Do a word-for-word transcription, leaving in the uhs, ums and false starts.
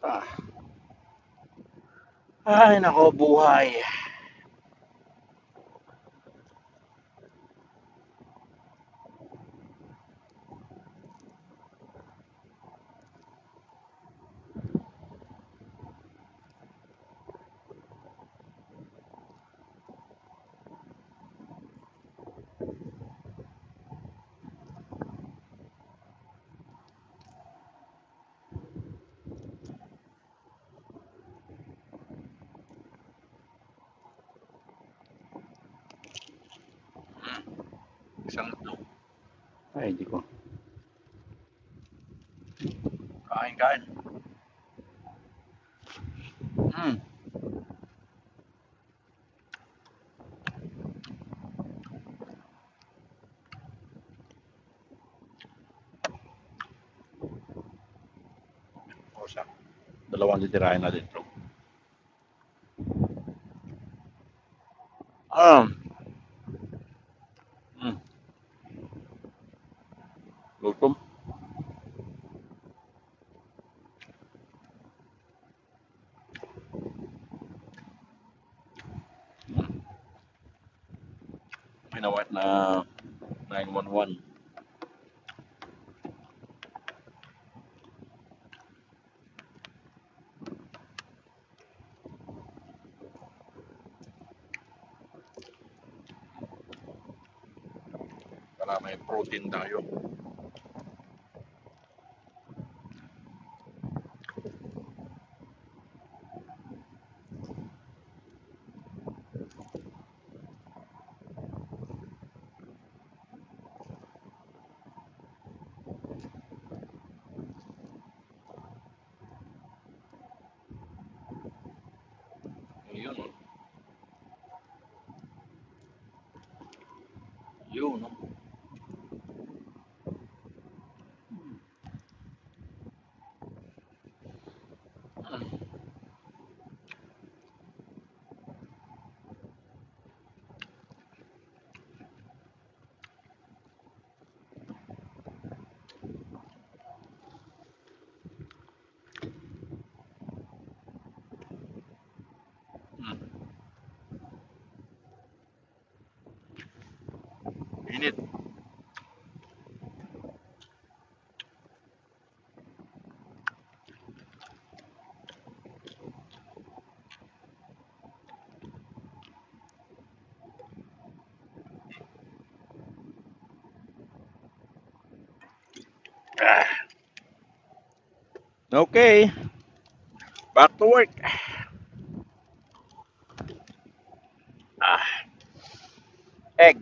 Ah. Ay, nako, buhay. Isang itlog. Ay, di ko. Kain, kain. Hmm. O, sa dalawang titirahin na dito. Ah. Hmm. Gutom. Pinawat na nine one one. Para may protein tayo. Ayun, oh. Yun, oh. Mm. Init. Ah. Okay. Back to work. Ah. Egg.